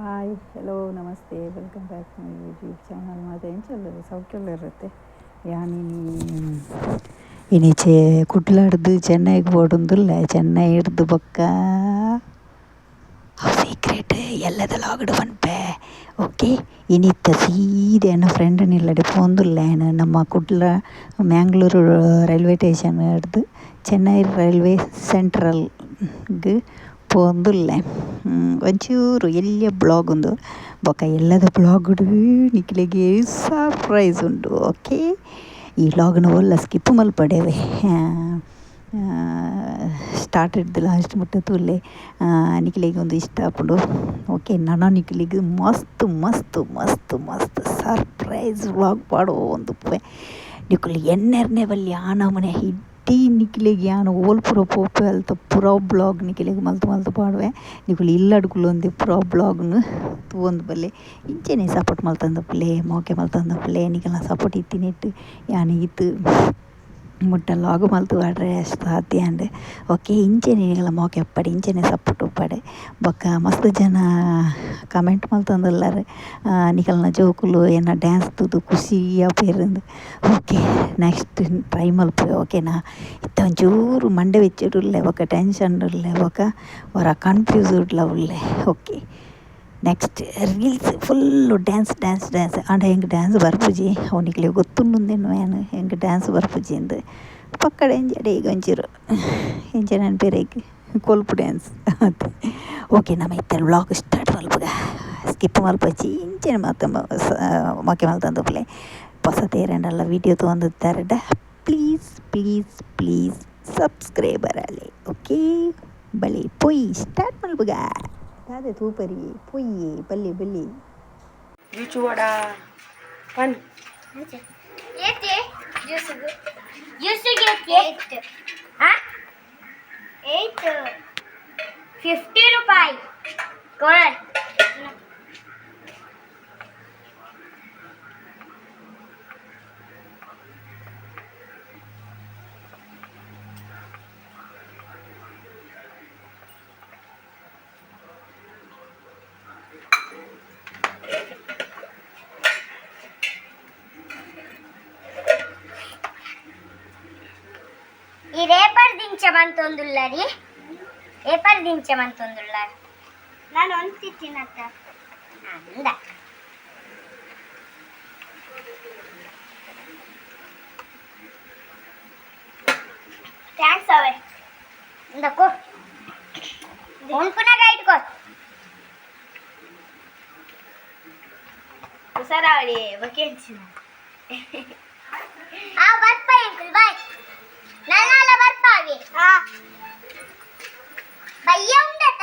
Hi, hello, namaste, welcome back my YouTube channel. ಮಾತ ಎಂಚ ಸೌಖ್ಯ ಇರುತ್ತೆ. ಯಾನಿನಿ ಇನಿಚೆ ಕುಡ್ಲಾಡ್ದು ಚೆನ್ನೈಗೆ ಬೋಡೊಂದುಲ್ಲೆ. ಚೆನ್ನೈ ಹಿಡ್ದು ಬೊಕ್ಕ ಸೀಕ್ರೆಟ್ ಎಲ್ಲದ ಲಾಗ್ಡ್ ಪನ್ಪೆ. ಓಕೆ, ಇನಿತ್ತ ಸೀದೆ ಎನ್ನ ಫ್ರೆಂಡ್ ಇಲ್ಲಡೆ ಪೋಂದುಲ್ಲೆ. ನಮ್ಮ ಕುಡ್ಲ ಮ್ಯಾಂಗ್ಳೂರು ರೈಲ್ವೆ ಸ್ಟೇಷನ್ ಹಿಡ್ದು ಚೆನ್ನೈ ರೈಲ್ವೆ ಸೆಂಟ್ರಲ್ಗ್ ಪೋಂದುಲ್ಲೆ. ಒಂಚೂರು ಎಲ್ಯ ಬ್ಲಾಗ್ ಉಂದು. ಬೊಕ್ಕ ಎಲ್ಲದ ಬ್ಲಾಗ್ಡ್ ನಿಕ್ಲೆಗ್ ಸರ್ಪ್ರೈಸ್ ಉಂಡು. ಓಕೆ, ಈ ವ್ಲಾಗ್ನ ಓಲ್ಲ ಸ್ಕಿಪ್ ಮಲ್ಪಡೆವೆ, ಸ್ಟಾರ್ಟ್ ಹಿಡ್ದು ಲಾಸ್ಟ್ ಮುಟ್ಟ ತೂಲೆ, ನಿಕ್ಲೆಗ್ ಒಂದು ಇಷ್ಟ ಆಪುಂಡು. ಓಕೆ, ನನ ನಿಕ್ಲೆಗ್ ಮಸ್ತ್ ಮಸ್ತ್ ಮಸ್ತ್ ಮಸ್ತ್ ಸರ್ಪ್ರೈಸ್ ವ್ಲಾಗ್ ಪಾಡೊಂದುಪ್ಪುವೆ. ನಿಕುಲು ಎನ್ನೆರ್ನೆ ಬಲ್ಲಿ ಆ ನಮೂನೆ ಇಡೀ ನಿಕ್ಲೆಗ್ ಯಾನ್ ಓಲ್ ಪೂರ ಪೋಪೆ ಅಲ್ತ ಪೂರ ಬ್ಲಾಗ್ ನಿಕ್ಲೆಗ್ ಮಲ್ತ್ ಮಲ್ತ್ ಪಾಡುವೆ. ನಿಕುಲು ಇಲ್ಲಡ್ ಕುಲ್ಲೊಂದೆ ಪೂರ ಬ್ಲಾಗ್ನು ತೂವೊಂದು ಬಲ್ಲೆ. ಇಂಚೆನೆ ಸಪೋರ್ಟ್ ಮಲ್ತೊಂದುಪ್ಪುಲೆ, ಮೋಕೆ ಮಲ್ತೊಂದುಪ್ಪುಲೆ. ನಿಕಲ್ನ ಸಪೋರ್ಟ್ ಇತ್ತಿನೆಟ್ ಯಾನ್ ಈತ್ ಮುಟ್ಟ ಲಾಗ್ ಮಲ್ತ್ ಪಾಡ್ರೆ ಸಾಧ್ಯ ಆಂಡ್. ಓಕೆ, ಇಂಚೆನೆ ನಿಕಲ್ನ ಮೋಕೆ ಉಪ್ಪಡ್, ಇಂಚೆನೆ ಸಪೋರ್ಟ್ ಉಪ್ಪಡ್. ಬೊಕ್ಕ ಮಸ್ತ್ ಜನ ಕಮೆಂಟ್ ಮಲ್ತೊಂದುಲ್ಲೆರ್, ನಿಕಲ್ನ ಜೋಕುಲು ಎನ್ನ ಡ್ಯಾನ್ಸ್ ತೂದು ಖುಷಿ ಆಪೆರ್. ಓಕೆ, ನೆಕ್ಸ್ಟ್ ಟ್ರೈ ಮಲ್ಪುವೆ. ಓಕೆನಾ? ಇತ್ತೆ ಒಂಚೂರು ಮಂಡೆ ಬೆಚ್ಚಡ್ ಉಲ್ಲೆ, ಬೊಕ್ಕ ಟೆನ್ಷನ್ ಉಲ್ಲೆ, ಬೊಕ್ಕ ಒರ ಕನ್ಫ್ಯೂಸ್ ಡ್ಲ ಉಲ್ಲೆ. Okay, next reels full dance dance dance. ಆಂಡ ಎಂಕ್ ಡ್ಯಾನ್ಸ್ ಬರ್ಪುಜಿ, ಅವು ನಿಕ್ಲೆಗ್ ಗೊತ್ತುಂಡುಂದೆನ್ನುವ ಯಾನ್, ಎಂಕ್ ಡ್ಯಾನ್ಸ್ ಬರ್ಪುಜಿ ಇಂದ್. ಪಕ್ಕಡೆ ಎಂಚ ಈಗ ಒಂಚೂರು ಎಂಚ ನೆನ್ಪೆರೆಗ್ ಕೊಲ್ಪು ಡ್ಯಾನ್ಸ್. ಓಕೆ, ನಮ ಇತ್ತೆ ವ್ಲಾಗ್ ಸ್ಟಾರ್ಟ್ ಮಲ್ಪುಗ. ಸ್ಕಿಪ್ ಮಲ್ಪೊಚ್ಚಿ, ಇಂಚೆನೆ ಮಾತ ಮೋಕೆ ಮಲ್ತೊಂದುಪ್ಪುಲೆ. ಪೊಸ ತೇರಂಡಲ ವೀಡಿಯೋ ತೂವೊಂದಿತ್ತರ್ಡ ಪ್ಲೀಸ್ ಪ್ಲೀಸ್ ಪ್ಲೀಸ್ ಸಬ್ಸ್ಕ್ರೈಬರ್ ಆಲೆ. ಓಕೆ, ಬಲೆ ಪೋಯಿ ಸ್ಟಾರ್ಟ್ ಮಲ್ಪುಗ. ದಾದೆ ತೂಪರಿ, ಪೊಯ್ಯಿ ಬಲ್ಲಿ ಬಲ್ಲಿ. ಜ್ಯೂಸು ವಡಾ ಪನ್. ಏತೆ ಜ್ಯೂಸಿಗೆ ಜ್ಯೂಸಿಗೆ ಏಟ್? ಆ 8 50 ರೂಪಾಯಿ ಕೊಡ. ಈ ರೇಪರ್ ದಿಂಚಮಂತೊಂದುಲ್ಲರಿ, ರೇಪರ್ ದಿಂಚಮಂತೊಂದುಲ್ಲಾರ. ನಾನು ಒಂತಿತ್ತಿನತ್ತ ಅಂದ. Thanks ಅವೇ. ಇಂದಕೋ ಉಣ್ಪುನಾಗ ಇಟ್ಕೋ. ಹುಷಾರಾವಳಿ ಬಕೆನ್ಸಿನ. ಆ ಬರ್ಪ ಅಂಕಲ್, ಬಾಯ್. ನನ್ನಾಲ ಬರ್ಪಾವಿ. ಹಾ, ಬಯ್ಯ ಉಂಡತ.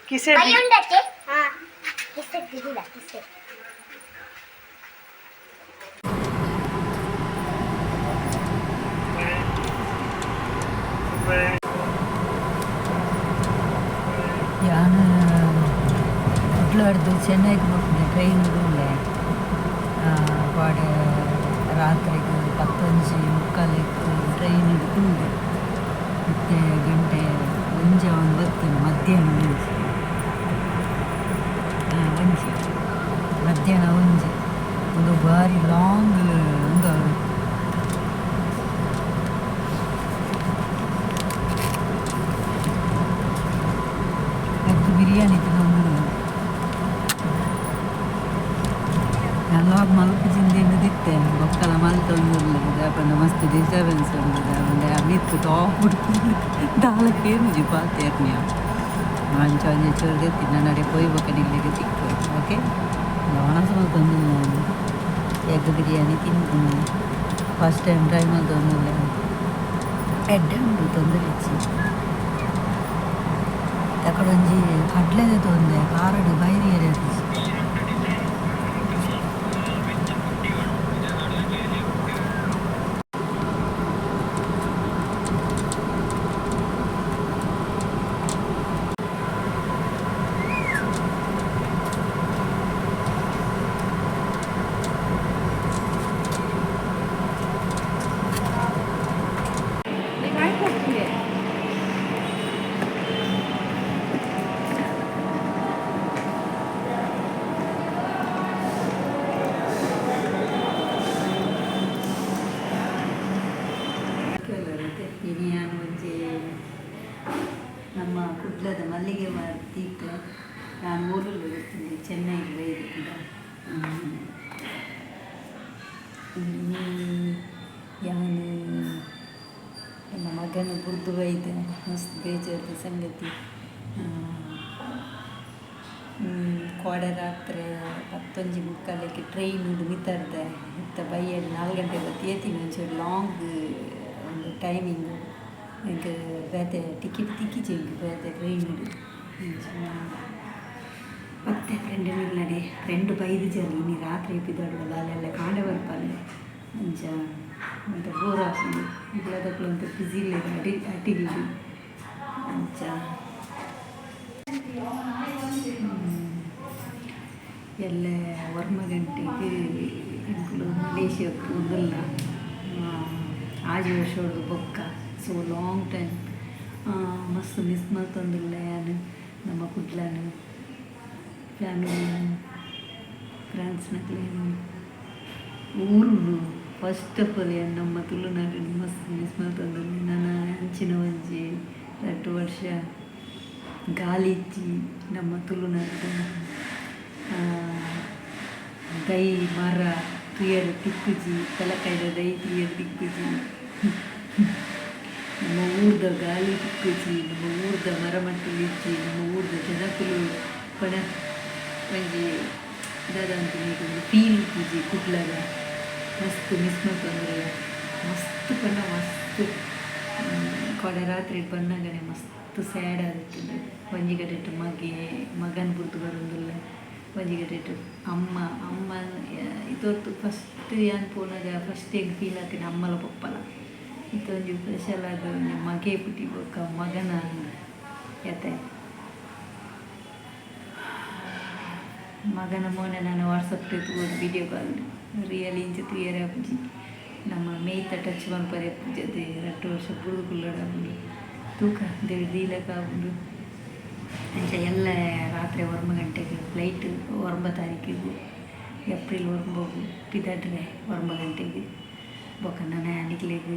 ಕಿಸೆ. ಬಯ್ಯ ಉಂಡತೆ. ಹಾ, ಕಿಸೆ ತಿಗಿಲ್ಲ ಕಿಸೆ. ಯಾನ್ ಕುಡ್ಲಡ್ದು ಚೆನ್ನೈಗೆ ಪೋಪುನೆ ಟ್ರೈನ್ ಉಲ್ಲೆ. ಪಾಡೆ ರಾತ್ರೆಗ್ 10:45ಕ್ಕೆ ಟ್ರೈನಿಗೆ ಕುಲ್ದೆ. ಇತ್ತೆ ಗಂಟೆ ಒಂಜಿ ಆವೊಂದು ಬತ್ತುಂಡು, ಮಧ್ಯಾಹ್ನ 1, 1, ಮಧ್ಯಾಹ್ನ 1. ಒಂದು ಬಾರಿ ಲಾಂಗ್ ಉಂದು. ಎಗ್ ಬಿರಿಯಾನಿ ತಿನ್ನೊಂದು. ಯಾನ್ ಮಲ್ಪುಜಿಂದ ದಿತ್ತೆ, ಬೊಕ್ಕಲ ಮಲ್ತೊಂದುಲ್ಲೆ. ದಾಯೆ ಮಸ್ತ್ ಡಿಸ್ಟರ್ಬೆನ್ಸ್ ಉಂಡು. ದಾಯೆ ಮಿತ್ತ್ ಟಾಪ್ ದಾಲ ಕೇನುಜಿ ಪಾತೆರ್ನ್ಯ. ಅಂಚ ಒಂಜಿ ಚೂರು ದೆತ್ತಿ. ನನ್ನಡೆ ಪೋಯಿ ಬೊಕ್ಕ ನಿಕ್ಲೆಗ್ ತಿಕ್ಕು. ಓಕೆ, ವನಸ್ ಮಲ್ತೊಂದುಲ್ಲೆ ಯಾನ್. ಎಗ್ ಬಿರಿಯಾನಿ ತಿನ್ಪುನು ಫಸ್ಟ್ ಟೈಮ್ ಟ್ರೈ ಮಲ್ತೊಂದುಲ್ಲೆ. ಎಡ್ಡೆ ಉಂಡು, ತೊಂದರೆ ಇಜ್ಜಿ. ಅಕಡೆ ಒಂಜಿ ಕಡ್ಲೆದ ತೊಂದೆ ಕಾರಡ್ ಬೈರಿ. ನಮ್ಮ ಕುಡ್ಲದ ಮಲ್ಲಿಗೆ ಮರ ತೀರ್ಥ. ನಾನು ಊರಲ್ಲಿ ಬರ್ತೀನಿ, ಚೆನ್ನೈಗೆ ಬೈದು ಕೂಡ. ಯಾನು ನನ್ನ ಮಗನ ಬುರ್ದು ಬೈದೆ, ಮಸ್ತ್ ಬೇಜಾರದ ಸಂಗತಿ. ಕೋಡೆ ರಾತ್ರಿ 10:45ಕ್ಕೆ ಟ್ರೈನ್ ಮಿತ್ತರ್ದೆ ಇತ್ತ ಬೈಯಲ್ಲಿ 4 ಗಂಟೆ ಬತ್ತಿ. ಒಂಚೂರು ಲಾಂಗ್ ಒಂದು ಟೈಮಿಂಗ್. ಎಂಕ್ ಬೇತೆ ಟಿಕೆಟ್ ತಿಕ್ಕಿಜಿ ಎಂಕ್ ಬೇತೆ ಟ್ರೈನ್. ಮತ್ತೆ ಫ್ರೆಂಡ್ ನಡೆ ಫ್ರೆಂಡ್ ಬೈದು ಜಲ್ಲಿ ಇನಿ ರಾತ್ರಿ ಪಿದಾಡುವಲ್ಲ, ಅಲ್ಲೆಲ್ಲ ಕಾಂಡೆ ಬರ್ಪಾಲೆ. ಅಂಚ ಮತ್ತೆ ಬೋರ್ ಆಪುಂಡು. ಇಲ್ಲದಕ್ಕಲು ಅಂತ ಬಿಸಿ ಇಲ್ಲ ಅಡಿ ಅಟಿಲ್. ಅಂಚ ಎಲ್ಲ 9 ಗಂಟೆಗೆ ಎಂಕುಲು ಮಲೇಷ್ಯಾ ಪೋಂದುಲ್ಲ. ಆಜಿ ವರ್ಷ ಬೊಕ್ಕ. So long time. ಮಸ್ತ್ ಮಿಸ್ ಮಲ್ತೊಂದುಲ್ಲೆ ಯಾನ್ ನಮ್ಮ ಕುಡ್ಲನು, ಫ್ಯಾಮಿಲಿನ, ಫ್ರೆಂಡ್ಸ್ನಕ್ಲೆನ್, ಊರುನು. First of all ಯಾನ್ ನಮ್ಮ ತುಳುನಾಡಿನ ಮಸ್ತ್ ಮಿಸ್ ಮಲ್ತೊಂದುಲ್ಲೆ. ನನ ಅಂಚಿನ ಒಂಜಿ 2 ವರ್ಷ ಗಾಲಿ ಇಜ್ಜಿ ನಮ್ಮ ತುಳುನಾಡ್ದ. ದೈ ಮರ ತೂಯರೆ ತಿಕ್ಕುಜಿ, ಪೆಲಕಾಯಿದ ದೈ ತೂಯರೆ ತಿಕ್ಕುಜಿ, ನಮ್ಮ ಊರ್ದ ಗಾಲಿ ತಿಕ್ಕುಜಿ, ನಮ್ಮ ಊರ್ದ ಮರ ಮಟ್ಟುಲು ಇಜ್ಜಿ, ನಮ್ಮ ಊರ್ದ ಜನಕುಲು ಪಣ ಒಂಜಿ ದಾದ ಒಂದು ಫೀಲ್ ಇಪ್ಪುಜಿ ಕುಡ್ಲದ. ಮಸ್ತ್ ಮಿಸ್ ಮಲ್ತೊಂದುಲ್ಲೆ, ಮಸ್ತ್ ಪಂಡ ಮಸ್ತ್. ಕೋಡೆ ರಾತ್ರಿ ಬನ್ನಗನೆ ಮಸ್ತ್ ಸ್ಯಾಡ್ ಆದಿತ್ತುಂಡು. ಒಂಜಿ ಕಡೆಟ್ ಮಗೆ ಮಗನ್ ಬುಡ್ದು ಬರೊಂದುಲ್ಲೆ, ಒಂಜಿ ಕಡೆಟ್ ಅಮ್ಮ. ಅಮ್ಮ ಇದೊರ್ತು ಫಸ್ಟ್ ಯಾನ್ ಪೋನಗ ಫಸ್ಟ್ ಎಂಕ್ ಫೀಲ್ ಆತಿನ ಅಮ್ಮಲ ಪೊಪ್ಪಲ. ಇತ್ತೆ ಒಂಜಿ ಸ್ಪೆಷಲ್ ಆದ್ ಒಂಜಿ ಮಗೆ ಪುಟ್ಟಿ ಬೊಕ್ಕ ಮಗನ ಯತೆ. ಮಗನ ಮೋನೆ ನಾನು ವಾಟ್ಸಪ್ ತೂವೊಡು video call. Really ಇಂಚ ತೂಯರೆ ಆಪುಜಿ. ನಮ್ಮ ಮೇಯ್ತ ಟಚ್ ಮಲ್ಪರೆ ಇಪ್ಪುಜಿ. ಅದೇ 2 ವರ್ಷ ಬುಡ್ದು ಕುಲ್ಲೊಡಾಪುಂಡು. ತೂಕ, ದೇವೆರ್ ದೀಲೆಕ ಆಪುಂಡು. ಅಂಚ ಎಲ್ಲ ರಾತ್ರಿ 9 ಗಂಟೆಗೆ ಫ್ಲೈಟ್, 9 ತಾರೀಕಿಗೆ, ಏಪ್ರಿಲ್ 9ಗ್ ಪಿದಾಡ್ರೆ 9 ಗಂಟೆಗೆ. ಬೊಕ್ಕ ನನ ನಿಕ್ಲೆಗ್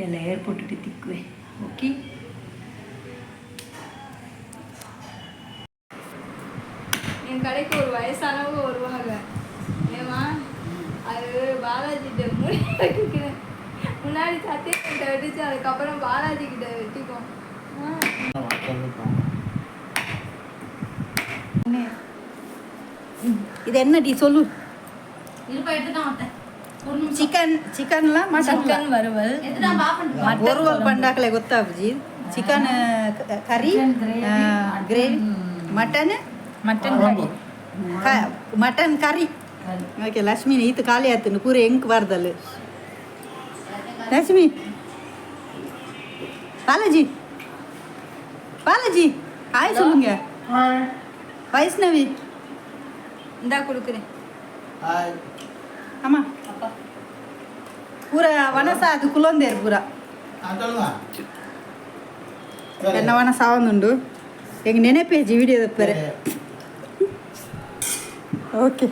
ಎಲ್ಲ ಏರ್ಪೋರ್ಟ್ ತಿಕ್ಕುವೆ. ಓಕೆ. என் கடைக்கு ஒரு வயசானவங்க வருவாங்க. ஏமா, அது பாலாஜி கிட்ட முடி வெட்டிக்கிறேன். முன்னாடி சத்யா கிட்ட வெட்டிச்சு, அதுக்கப்புறம் பாலாஜி கிட்ட வெட்டிக்கும். ஆ. இது என்ன டீ சொல்லு. இருப்பா, எடுத்துதான் வந்தேன். ஒரு நிமிஷம். Chicken, ಚಿಕನ್ಲ mutton? சிக்கன் வறுவல். எடுத்துதான் பாப்பேன். ಒರ್ವಲ್ ಪಂಡಾಕಲೆ ಗೊತ್ತಾಪುಜಿ. Chicken curry, gravy, mutton. Mutton கறி. Mutton curry. ಓಕೆ. ಲಕ್ಷ್ಮಿ ಈತ ಖಾಲಿ ಆತನು ಪೂರ ಎಂಕ್ ಬಾರ್ದಲ್. ಲಕ್ಷ್ಮಿ, பாலாஜி, பாலாஜி, ஹாய் சொல்லுங்க. வைஷ்ணவி. இந்தா கொடுக்குறேன். ஆமா, பூரா ವನಸ ಅದು ಕುಲೊಂದೇರು ಪೂರ. ಎನ್ನ ವನಸ ಆವೊಂದುಂಡು. ಎಂಗ್ ನೆನಪೇಜಿ ವಿಡಿಯೋ ತಪ್ಪರೆ. ಓಕೆ.